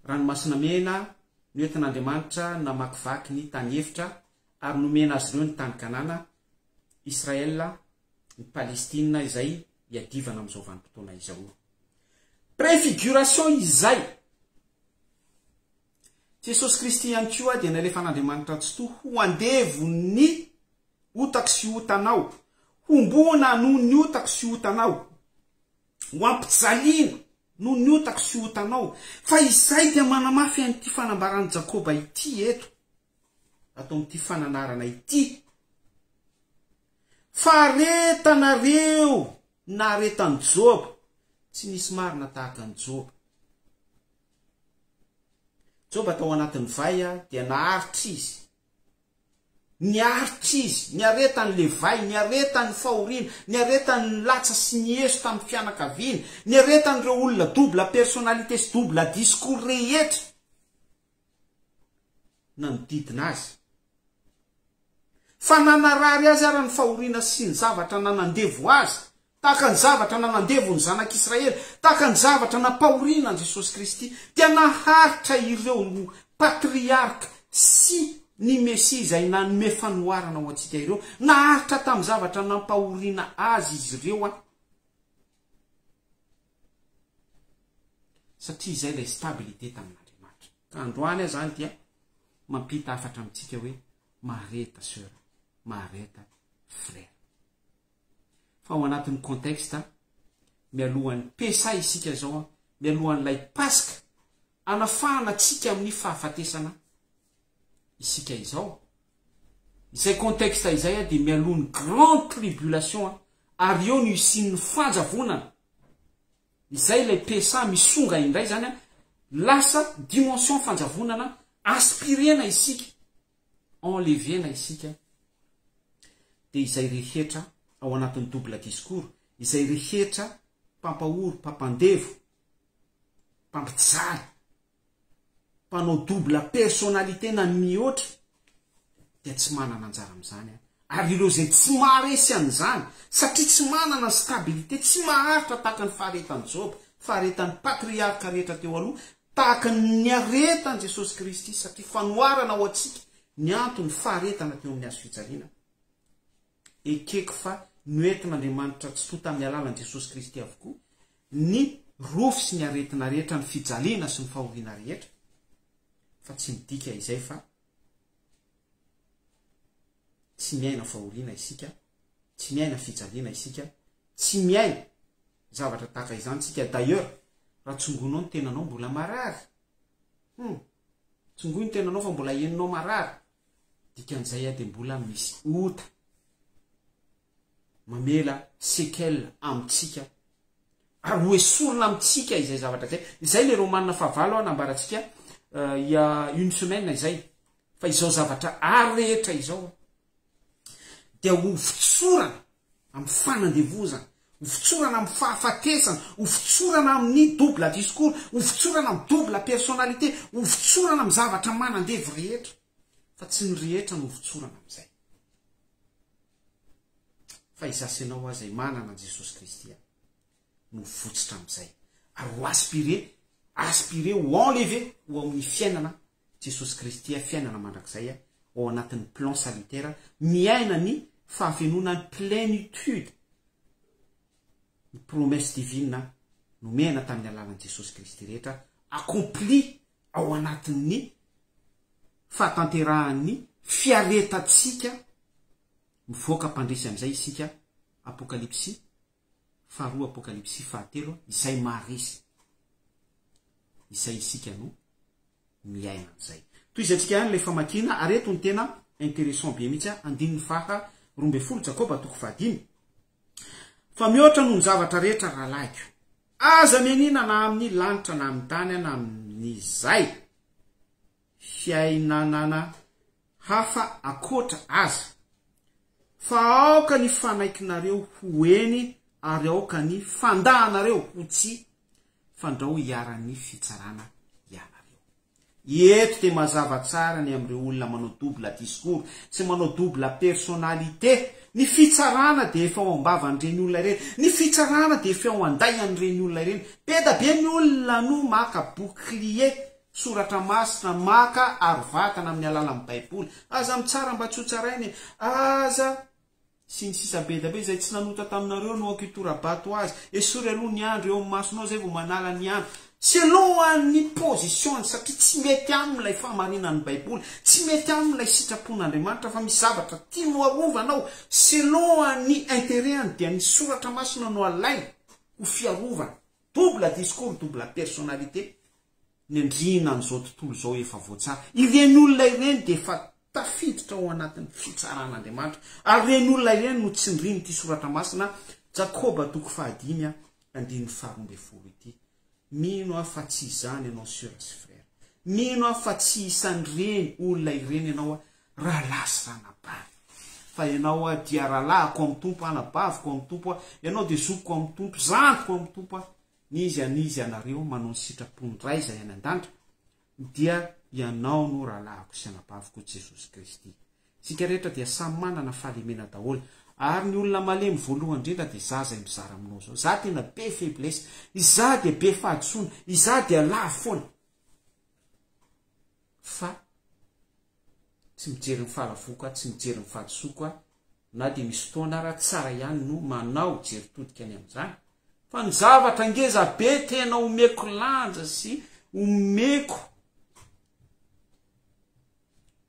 Ranomasina Mena noentin'Andriamanitra namakivaky ny tany efitra ary nomena azy ireo ny tany Kanana, Israel, ny Palestina izay iadivana amin'izao vanim-potoana izao. Préfiguration izay! Jesosy Kristy ihany koa dia nalefan'Andriamanitra Tsitoha ho andevon'ny otako sy otanao, homboana noho ny otako sy otanao, ho ampijaliana noho ny otako sy otanao. Fa izay dia manamafy an'ity fanambaran'i Jakoba ity eto. ato amin'ity fananarana ity. Faharetanareo naharetan'i Joba. Tsy nisy marina tahaka an'i Joba. Joba tao anatin'ny vay dia naharitra izy. Niaritra izy, niaretany le vay, niaretany ny fahoriana, niaretany ny latsa sy ny eso tamin'ny fianakaviany, niaretany ireo olona double personnalité sy double discours rehetra nanodidina azy. Fa na narary azy ara ny fahoriana sy ny zavatra nanandevo azy, tahaka ny zavatra nanandevo ny zanak'Israely, tahaka ny zavatra nampahoriana an'i Jesosy Kristy, dia naharitra ireo patriarka sy ny Mesia izay nanome fanoharana ho antsika ireo. Naharitra tamin'ny zavatra nampahoriana azy izy ireo an. Satria izay ilay stabilité tamin'Andriamanitra. Ka androany aho izany dia mampita hafatra amintsika hoe mahareta soeur, mahareta frère. Fa ao anatin'ny contexte mialohan'ny Pesa isika izao, mialohan'ilay Paska hanafahana antsika amin'ny fahafatesana isika izao. Izay contexte izay dia mialoha ny grande tribulation ary eo no hisian'ny fanjavonana. Izay ilay Pesa misonga indray izany, lasa dimension fanjavonana aspirena isika. enlevena isika dia izay rehetra ao anatin'ny double discours, izay rehetra mpampahory, mpampandevo, mpampijaly, mpanao double personnalité na ny mihoatra dia tsy manana anjara amin'izany ary ireo izay tsy maharesy an'izany satria tsy manana ny stabilité, tsy maharitra tahaka ny faharetan'i Joba, faharetan'ny patriarka rehetra teo aloha Tahaka ny niaretan'i Jesosy Kristy, satria fanoharana ho antsika ny antony faharetana teo amin'ny hazo fijaliana. Ekeko fa noentin'Andriamanitra Tsitoha tamin'ny alalan'i Jesosy Kristy avokoa ny rofy sy ny aretina rehetra, ny fijaliana sy ny fahoriana rehetra, fa tsy midika izay fa tsy miaina fahoriana isika, tsy miaina fijaliana isika, tsy miaina zavatra tahaka izany tsika d'ailleurs raha tsongoinao ny tenanao mbola marary hum tsongoy ny tenanao fa mbola henonao marary dikan'izay dia mbola misy ota mamela séquelle amintsika ary ho esorina amintsika izay zavatra izay izay le romana fahavalo nambarantsika il y a une semaine izay fa izao zavatra ary rehetra izao dia ho fotsorana amin'ny fanandevozana, ho fotsorana amin'ny fahafatesana, ho fotsorana amin'ny double discours, ho fotsorana amin'ny double personnalité, ho fotsorana amin'ny zavatra manandevo rehetra, fa tsy ny rehetra no ho fotsorana amin'izay. Fa izaho sy ianao aza izay manana an'i Jesosy Kristy no ho votsotra amin'izay, ary ho aspiré, aspiré, ho enlevé ho amin'ny fiainana Jesosy Kristy a fiainana mandrakizay a ao anatin'ny plan salutaire miaina ny fahafenoana ny plenitude ny promesse divine nomena tamin'ny alalan'i Jesosy Kristy rehetra accompli ao anatin'ny fahatanterahan'ny fiaretantsika mivoaka mpandresy amin'izay isika Apokalypsy faharoa Apokalypsy fahatelo izay maharesy izay isika no miaina an'izay. Tohizantsika ihany ilay famakiana ary eto no tena intéressant be mihitsy andininy faha 12 Jakoba toko fahadimy. Fa mihoatra noho ny zavatra rehetra rahalahiko, aza mianiana na amin'ny lanitra na amin'ny tany na amin'izay fiainanana hafa ankoatra aza. Fa aoka ny fanaikinareo ho eny ary aoka ny fandahanareo ho tsia, fandrao hiharan'ny fitsarana ianareo. Eto dia mazava tsara ny amin'ireo olona manao double discours sy manao double personnalité. Ny fitsarana dia efa ao am-bavan'ireny olona ireny. Ny fitsarana dia efa ao an-daian'ireny olona ireny. Be da be ny olona no maka bouclier Soratra masina maka aro vatana amin'ny alalan'ny baiboly. Aza mitsara mba tsy ho tsaraina e! Aza sy ny sisa be da be izay tsy nanota taminareo no aoka hitora-bato azy. Esory aloha ny andry eo amin'ny masonao zay vao manala ny andry. Selon an'ny position-ny satria tsy mety aminy ilay fahamarinan'ny baiboly, tsy mety aminy ilay sitrapon'Andriamanitra fa misy zavatra tiany ho arovana ao. Selon an'ny intérêt-ny dia ny soratra masina no alainy ho fiarovana. Double discours, double personnalité. Ny andriana an'izao tontolo izao efa voatsara. Ireny olona ireny dia efa. Tafiditra ao anatin'ny fitsaran'Andriamanitra. Ary ireny olona ireny no tsindrin'ity soratra masina Jakoba toko fahadimy andininy faharoambinifolo ity. Mino aho fa tsy izany ianao soeur sy frère. Mino aho fa tsy isan'ireny olona ireny ianao rahalahy sy ranabavy. Fa ianao dia rahalahiko ao amin'ny Tompo, anabaviko ao amin'ny Tompo, ianao dia zokiko ao amin'ny Tompo, zandriko ao amin'ny Tompo. N'iza n'iza ianareo manao ny sitrapon'ny Ray izay any an-danitra, dia ianao no rahalahiko sy anabaviko Jesosy Kristy. Isika rehetra dia samy manana fahalemena daholo. Ary ny olona malemy voalohany indrindra dia izaho izay mizara aminao izao. Izaho tena be faiblesse. Izaho dia be fahadisoana. Izaho dia lavo foana. Fa tsy mijery ny fahalavoako aho, tsy mijery ny fahadisoako aho, na dia misy fotoana ara tsara ihany no manao jery todika ny amin'izany. Fa ny zavatra ngeza be tena omeko lanja sy omeko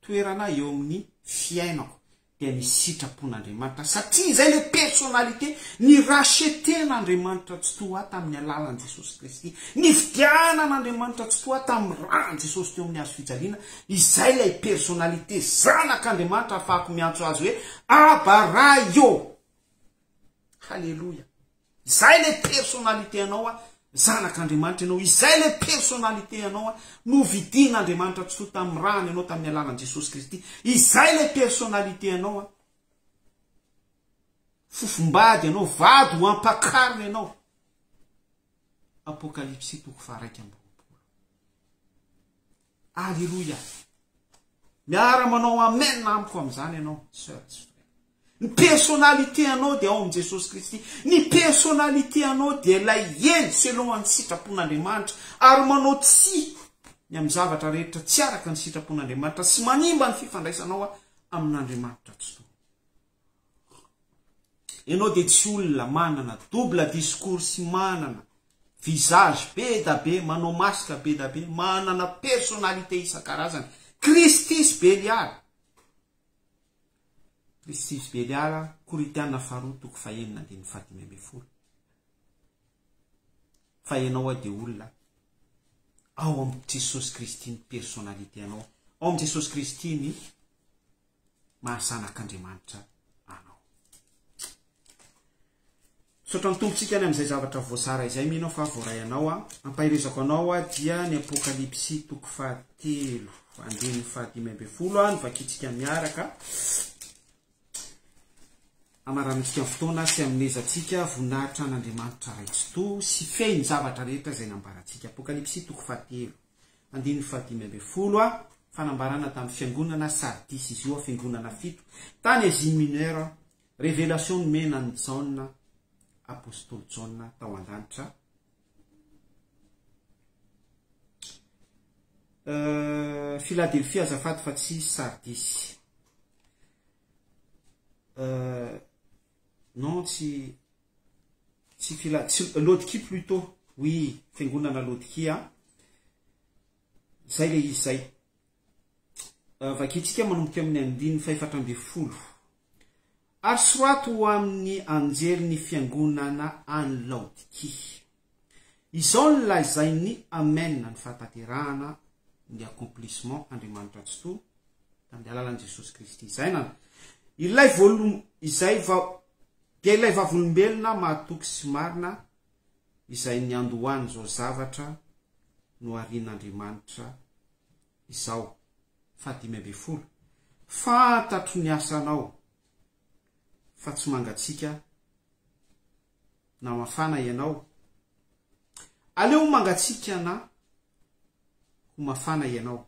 toerana eo amin'ny fiainako dia ny sitrapon'Andriamanitra satria izay le personnalité ni-racheter-n'Andriamanitra Tsitoha tamin'ny alalan'i Jesosy Kristy, nividianan'Andriamanitra Tsitoha tamin'ny ràn'i Jesosy teo amin'ny hazo fijaliana, izay ilay personnalité zanak'Andriamanitra ahafahako miantso azy hoe Aba Ray ô! Haleloia! Izay ilay personnalité anao a, zanak'Andriamanitra ianao, izay ilay personnalité anao a, novidian'Andriamanitra Tsitoha tamin'ny ràny ianao tamin'ny alalan'i Jesosy Kristy, izay ilay personnalité anao a, fofombady ianao, vady ho ampakarina ianao. Apokalypsy toko faha-21. Aleloia! Miara manao amen amiko amin'izany ianao, sœur sy frère. Ny personnalité anao dia ao amin'i Jesosy Kristy. Ny personnalité anao dia ilay eny selon ny sitrapon'Andriamanitra ary manao tsia ny amin'ny zavatra rehetra tsy araka ny sitrapon'Andriamanitra sy manimba ny fifandraisanao amin'Andriamanitra Tsitoha. Ianao dia tsy olona manana double discours sy manana visage be da be, manao masque be da be, manana personnalité isan-karazany. Kristy sy Beliala. Kristy sy Beliala, Korintiana faharoa toko fahenina andininy fahadimy ambin'ny folo. Fa ianao dia olona ao amin'i Jesosy Kristy ny personnalité anao, ao amin'i Jesosy Kristy ny maha zanak'Andriamanitra anao. Misaotra ny Tompontsika any amin'izay zavatra voazara izay, mino aho fa voaray anao aho. Ampaherezako anao aho dia ny Apokalypsy toko fahatelo, andininy fahadimy ambin'ny folo no vakintsika miaraka. Hamaranantsika ny fotoana sy hanomezantsika voninahitra an'Andriamanitra Ray Tsitoha sy fehy ny zavatra rehetra izay nambarantsika. Apokalypsy toko fahatelo. Andininy fahadimy ambin'ny folo a, Fanambarana tamin'ny fiangonana Sardisy, izy io a, fiangonana fito, tany Asie Mineure, Révélation nomena an'i Jaona, apostoly Jaona tao an-danitra. Philadelphie azafady fa tsy Sardisy. Non tsy tsy Phila tsy Laodikia plutôt, oui, fiangonana Laodikia. Zay le izy zay. Vakintsika manomboka amin'ny andininy fahefatra ambin'ny folo. Ary soraty ho amin'ny anjelin'ny fiangonana any Laodikia. Izao no lazain'ny Amen ny fahatanterahana, ny accomplissement, Andriamanitra Tsitoha, tamin'ny alalan'i Jesosy Kristy. Izay na ilay voalo izay va dia ilay vavolombelona mahatoky sy marina izay niandohan'izao zavatra noharian'Andriamanitra izao. Fahadimy ambin'ny folo. Fantatro ny asanao fa tsy mangatsiaka na mafana ianao. Aleo ho mangatsiaka na ho mafana ianao.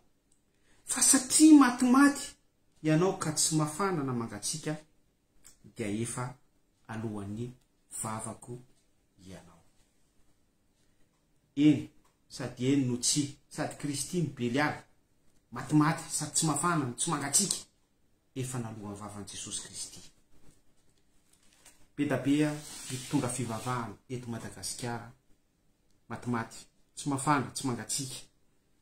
Fa satria matimaty ianao ka tsy mafana na mangatsiaka dia efa alohan'ny vavako ianao. Eny, sady eny no tsia, sady Kristy no Beliala, matimaty sady tsy mafana no tsy mangatsiaka, efa naloan'ny vavan'i Jesosy Kristy. Be da be ny mpitondra fivavahana eto Madagasikara, matimaty, tsy mafana, tsy mangatsiaka,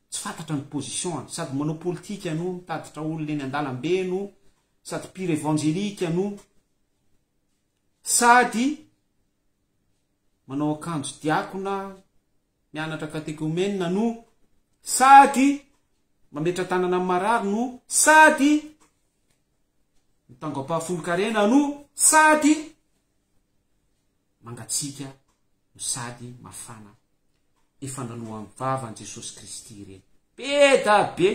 tsy fantatra ny position-ny, sady manao politika no mitaditra olona eny an-dalambe no sady pire évangélique no sady manao akanjo diakona, mianatra katekomenina no sady mametra-tanana amin'ny marary no sady. Mitango ampahafolon-karena no sady mangatsiaka no sady mafana. Efa naloan'ny vavan'i Jesosy Kristy ireny. Be da be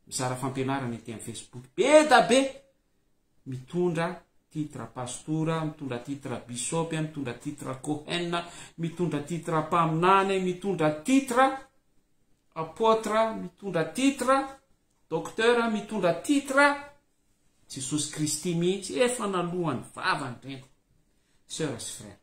mizara fampianarana ety amin'ny Facebook. Be da be mitondra titre pastora, mitondra titre bishop, mitondra titre Cohen, mitondra titre mpaminany, mitondra titre apôtre, mitondra titre docteur, mitondra titre Jesosy Kristy mihitsy efa naloan'ny vavany ireny. Sœur sy frère,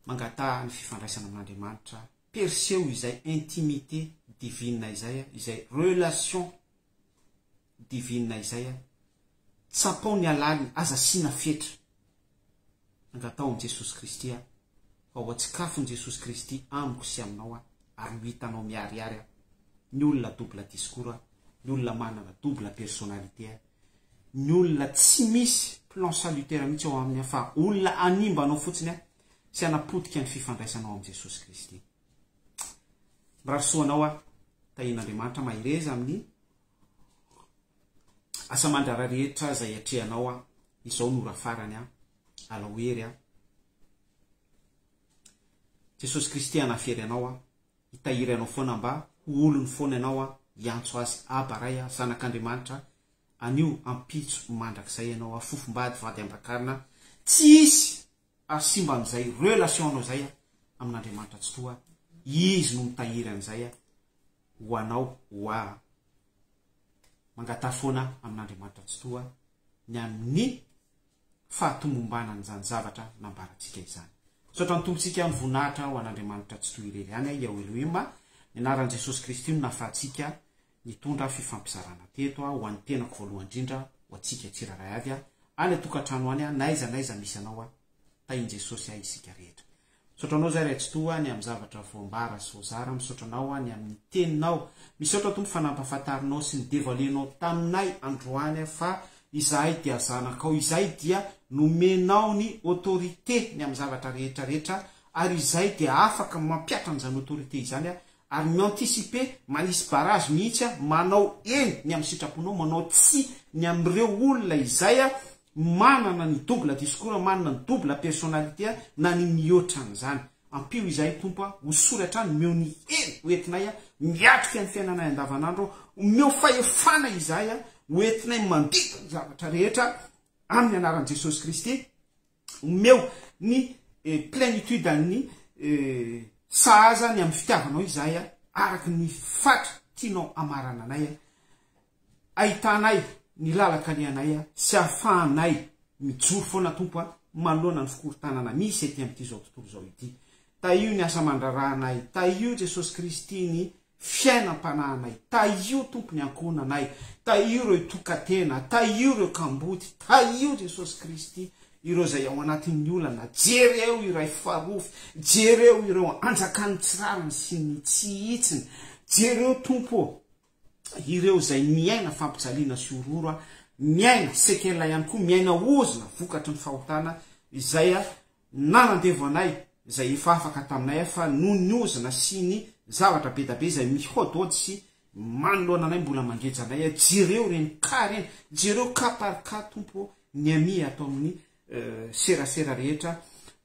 mangataha ny fifandraisana amin'Andriamanitra, perceo izay intimité divine izay, izay relation divine izay, tsapao ny halaliny, aza asiana fetra. Angataho amin'i Jesosy Kristy aho, fa ho atsikafon'i Jesosy Kristy amiko sy aminao aho, ary ho hitanao miharihary aho, ny olona double discours, ny olona manana double personnalité, ny olona tsy misy plan salutaire mihitsy ao aminy fa olona hanimba anao fotsiny sy hanapotika ny fifandraisanao amin'i Jesosy Kristy. Mirary soa anao aho, tahian'Andriamanitra mahereza amin'ny asa aman-draharaha rehetra izay atrehanao aho, izao no ora farany aho, alao hery aho. Jesosy Kristy hanafery anao aho, hitahiry anao foana mba ho olony foana ianao aho, hiantso azy Aba Ray aho, Zanak'Andriamanitra anio, ampitso, mandrakizay ianao aho, fofombady, vady ambakarina, tsy hisy hahasimba an'izay relation anao izay amin'Andriamanitra Tsitoha, Izy no mitahiry an'izay ho anao, ho ahy. Mangataha foana amin'Andriamanitra Tsitoha ny amin'ny fahatomombanan'izany zavatra nambarantsika izany. Misaotra ny Tompontsika ny voninahitra ho an'Andriamanitra Tsitoha irery ihany, Yahweh Elohim, ny anaran'i Jesosy Kristy no nahafahantsika nitondra fifampizarana teto, ho an'ny tenako voalohany indrindra, ho antsika tsirairay avy, any an-tokantrano any, na aiza na aiza misy anao, tahin'i Jesosy ahy isika rehetra. Misaotra anao zay Ray Tsitoha ny amin'ny zavatra voambara sy voazara, misaotra anao ny amin'ny teninao, misaotra Tompo fa nampahafantarinao sy ni-devoiler-nao taminay androany fa izahay dia zanakao, izahay dia nomenao ny autorité ny amin'ny zavatra rehetra rehetra ary izahay dia afaka mampiatra an'izany autorité izany ary mi-anticiper, manisy barrage mihitsy manao eny ny amin'ny sitraponao, manao tsia ny amin'ireo olona izay manana ny double discours, manana ny double personnalité na ny mihoatra an'izany. Ampio izahay Tompo a, hosory hatrany, omeo ny hery ho entinay miatrika ny fiainanay andavanandro, omeo fahefana izahay ho entinay mandidy ny zavatra rehetra amin'ny anaran'i Jesosy Kristy. Omeo ny plenitude an'ny sahaza ny amin'ny fitiavanao izahay araka ny fatra tianao hamarana anay, ahitanay ny lalan-kalehanay sy ahafahanay mijoro foana Tompo a, manoloana ny fikorontanana misy ety amin'ity izao tontolo izao ity. Tahio ny asa aman-draharahanay, tahio Jesosy Kristy ny fiainam-panahinay, tahio Tompo ny ankohonanay, tahio ireo tokan-tena, tahio ireo kamboty, tahio Jesosy Kristy ireo izay ao anatin'ny olana, jereo iray farofy, jereo ireo anjakan'ny tsy rariny sy ny tsy hitsiny, jereo Tompo ô, ireo izay miaina fampijaliana sy horohoro, miaina sekela ihany koa, miaina ozona vokatry ny fahotana izay Nanandevo anay izay efa afaka taminay aho fa noho ny ozona sy ny zavatra bedabe izay mihaodihaody sy manoloana anay mbola mangeja anay aho jereo ireny cas ireny jereo cas par cas Tompo ô ny amis ato amin'ny serasera rehetra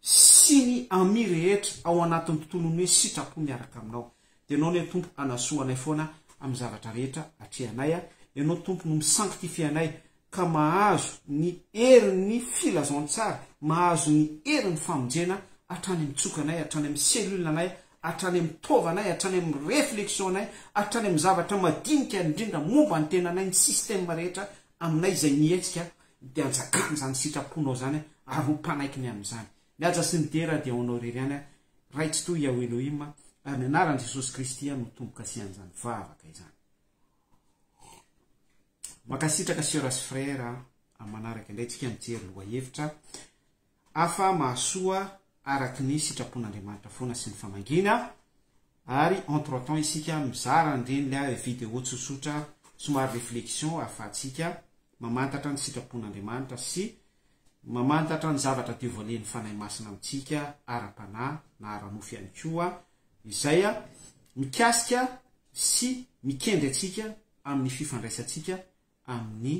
sy ny amis rehetra ao anatin'ny tontolon'ny hoe sitrapo miaraka aminao dia Ianao anie Tompo hanasoa anay foana amin'ny zavatra rehetra atrehanay Ianao Tompo no mi-sanctifier anay ka mahazo ny herin'ny filazantsara, mahazo ny herin'ny famonjena hatrany amin'ny tsokanay, hatrany amin'ny cellule-nay, hatrany amin'ny taovanay, hatrany amin'ny réflexion-nay, hatrany amin'ny zavatra madinika indrindra momba ny tenanay, ny système rehetra aminay izay mihetsika dia anjakany izany sitraponao izany ary ho mpanaiky ny amin'izany. Ny haja sy ny dera dia ho anao irery ihany, Ray Tsitoha Yahweh Elohim, ary ny anaran'i Jesosy Kristy no tombo-kasihan'izany vavaka izany. Mankasitraka sœur sy frère a, amin'ny manaraka indray tsika mijery lohahevitra hafa mahasoa araky ny sitrapon'Andriamanitra foana sy ny famangiana ary entre temps isika mizara an'ireny le vidéo tsotsotra somary réflexion ahafahantsika mamantatra ny sitrapon'Andriamanitra sy mamantatra ny zavatra devoiler-n'ny Fanahy Masina amintsika ara-panahy na ara-nofo ihany koa izay mikasika sy mikendry antsika amin'ny fifandraisantsika amin'ny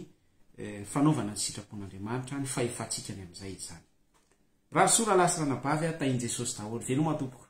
fanaovana ny sitrapon'Andriamanitra, ny fahefantsika ny amin'izay izany. Mirary soa rahalahy sy ranabavy a, tahin'i Jesosy daholo. Veloma tompoko.